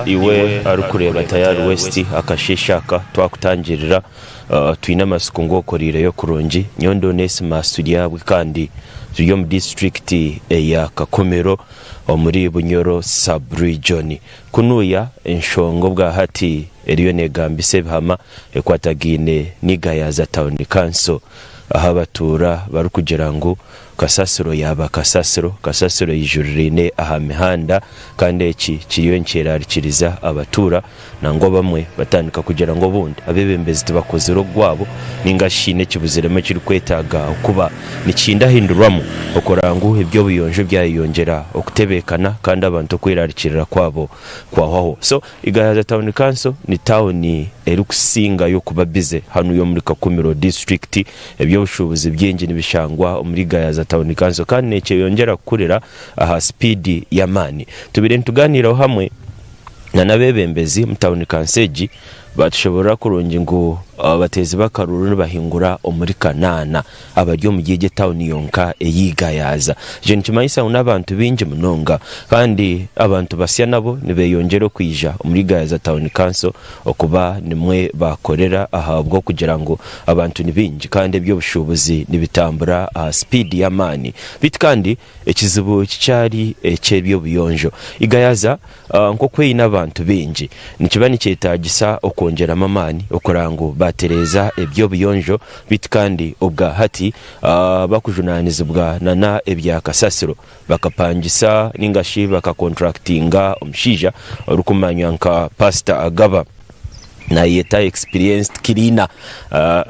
Iwe arikureeba Tayari West akasheeshe aka twakutangirira twine amatsiko ngu okoriireyo kurungi. Nyowe ndi Onesimus Turyabwe kandi turi omu disiturikiti eya Kakumiro omuri Bunyoro sub-region. Kunuya enshonga obwahati eriyo negambisa ebihama ekwatagaine n'Igayaza Town Council ahu abatuura barikugira ngu Kasasiro yaaba kasasiro, kasasiro eijuriraine aha mihanda kandi eki kiriyo nikyerarikiriza abatuura nangwa abamwe batandika kugira ngu obundi abeebembezi tibakozire ogwabo ninga shi haine ekibuziremu ekirikwetaaga okuba nikihindahindurwamu okurora ngu eby'obuyonjo byayeyongyera okutebeekana kandi abantu okwerarikirira kwabo kwahwaho. So Igayaza Town Council ni tauni erikusingayo kuba bize hanuya omuri Kakumiro disiturikiti. Eby'obushuubuzi bingi nibishangwa omuri Gayaza Town Council kandi nekyeyongyera kukurira aha sipiidi y'amaani. Tubaire nitugaaniiraho hamwe na n'abeebembezi omu tauni kanso egi baatushoboorora kurungi ngu abateezi b'akaruuru nibahingura omuri kanaana abari omuri egi etauni yonka eya Igayaza. Ekyo nikimanyisa ngu n'abantu baingi munonga kandi abantu basya nabo nibeyongyera okwija omuri Gayaza Town Council okuba nimwe baakorera ahabw'okugira ngu abantu ni baingi kandi eby'obushuubuzi nibitambura aha sipiidi y'amaani. Beitu kandi ekizibu kikyari eky'eby'obuyonjo. Igayaza nk'oku eine abantu baingi, nikiba nikyetaagisa okwongyeramu amaani okureba ngu baatereeza eby'obuyonjo beitu kandi obwa hati abarikujunaanizibwa nana ebya kasasiro bakapangisa ninga shi bakakonturakitinga omushaija orikumanywa nka Pasita Agaba. Nayeyeta experienced cleaner.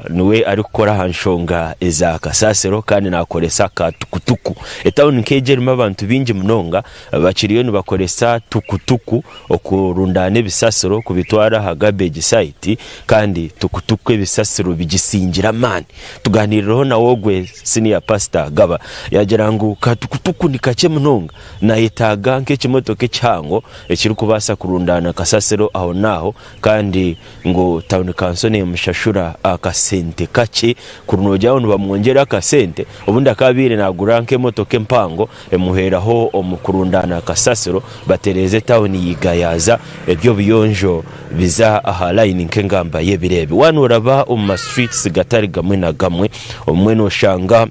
Niwe arikukora aha nshonga eza kasasiro kandi nakoresa ka tukutuku. Etawuni nk'egi erimu abantu baingi munonga bakiriyo nibakoresa tukutuku okurundaana ebisasiro kubitwara aha garbage site kandi tukutuku ebisasiro bigisingire amaani. Tugaaniireho nawe ogwe senior pastor Agaba yaagira ngu ka tukutuku ni kakye munonga nayetaaga nk'ekimotoka ekihango ekirikubaasa kurundaana kasasiro aho n'aho kandi ngu tawuni kanso neemushashura akasente kakye kuri noogira ngu nibamwongyera akasente obundi akaabaire naagura nk'emotoka empango emuhweraho omu kurundaana kasasiro batereeze etawuni ya Igayaza eby'obuyonjo biza aha layini nk'engamba y'ebiro ebi. Waaba nooraba omu ma streets gatari gamwe na gamwe obumwe nooshanga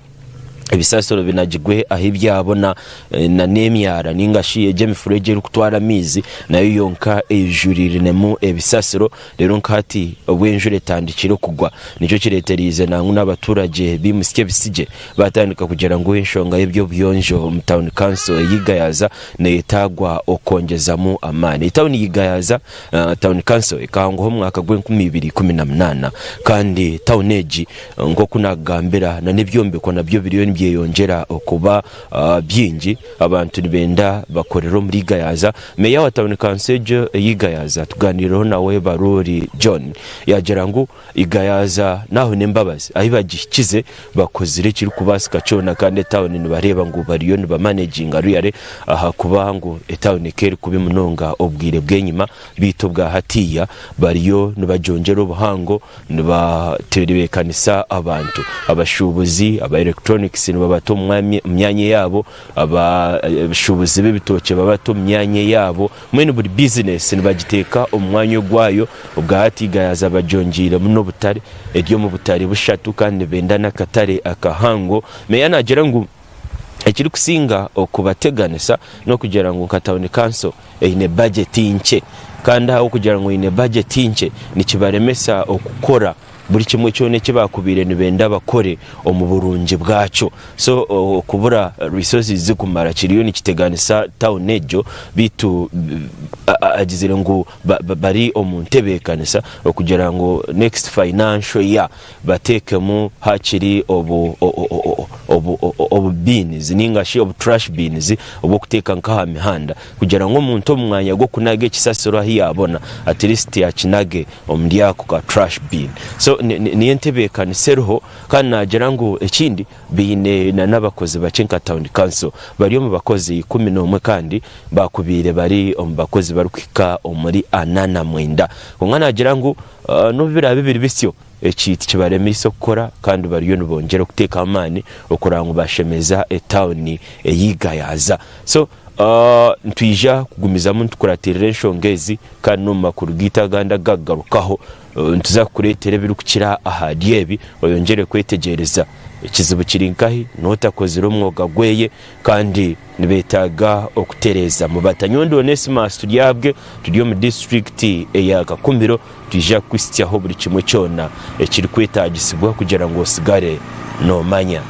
ebisasiro binagirwe ahu byabona n'emyara ninga shi egyo emifuregye erikutwara amaizi nayo yonka eijuriiremu ebisasiro reero nka hati obu enjura etandikire kugwa nikyo kireetereize nangwa n'abaturage baimutsya ebisigye baatandika kugira ngu enshonga y'eby'obuyonjo omu tawuni kanso eya Igayaza neyetaagwa okwongyezamu amaani. Etawuni ya Igayaza tawuni kanso ekahangwaho omu mwaka gw'enkumi ibiri ikumi na munaana kandi tawuni egi Nk'oku naakugambira, n'ebyombeko nabyo biriyo nibyeyongyera okuba bingi. Abantu nibenda bakorere omuri Igayaza. Meeya wa tauni kanso egyo eya Igayaza tugaaniireho nawe Baruuri John yaagira ngu Igayaza n'aho n'embabazi ahu bagihikize bakozire ekirikubaasika kyona kandi etauni nibareeba ngu bariyo nibamaneginga really ahakuba ngu etauni ekaba eri kubi munonga obwire bw'enyima beitu obwa hatiiya bariyo nibagyongyera obuhango. Nibatebeekanisa abantu, abashuubuzi aba electronics nibabata omu myanya eyaabo, abashuubuzi b'ebitookye babata omu myanya eyaabo, mbwenu buri bizinesi nibagiteeka omu mwanya ogwayo. Obwa hati Gayaza bagyongyeiremu n'obutare, eri omu butare bushatu kandi nibenda n'akatare akahango. Meeya naagira ngu ekirikusinga okubateganisa n'okugira ngu nka tawuni kanso eine bajeti nkye kandi ahabw'okugira ngu eine bajeti nkye nikibaremesa okukora buri kimwe kyona eki baakubaire nibenda bakore omu burungi bwakyo. So okubura resources zirikumara kiriyo nikiteganisa tawuni egyo beitu agizire ngu bari omu ntebeekanisa okugira ngu next financial year bateekemu haakiri obu obu bins ninga shi obu trash bins obw'okuteeka nk'aha mihanda kugira ngu omuntu omu mwanya gw'okunaga ekisasiro ahu yaabona at least akinage omuri ako ka trash bin. So niyo entebeekanisa eriho kandi naagira ngu ekindi baine n'abakozi bakye nka town council bari omu bakozi 11 kandi baakubaire bari omu bakozi barikuhika omuri 49. Kwonka naagira ngu N'obu biraabe biri bityo, eki tikibaremeise okukora kandi bariyo nibongyera okuteekaho amaani okureba ngu bashemeza etawuni ei Gayaza. So. Nitwija kugumizamu nitukuratirira enshonga ezi kandi n'omu makuru gaitu agandi agakugarukaho nituza kukureetera ebirikukira ahari ebi oyongyere kwetegyereza ekizibu kiri nkahi, n'otakozire omwoga gweye kandi nibeetaaga okutereeza. Mubata Nyondo Onesmus Turyabwe turi omu disiturikiti eya Kakumiro twija kukuhitsyaho buri kimwe kyona ekirikwetaagisibwa kugira ngu otsigare noomanya.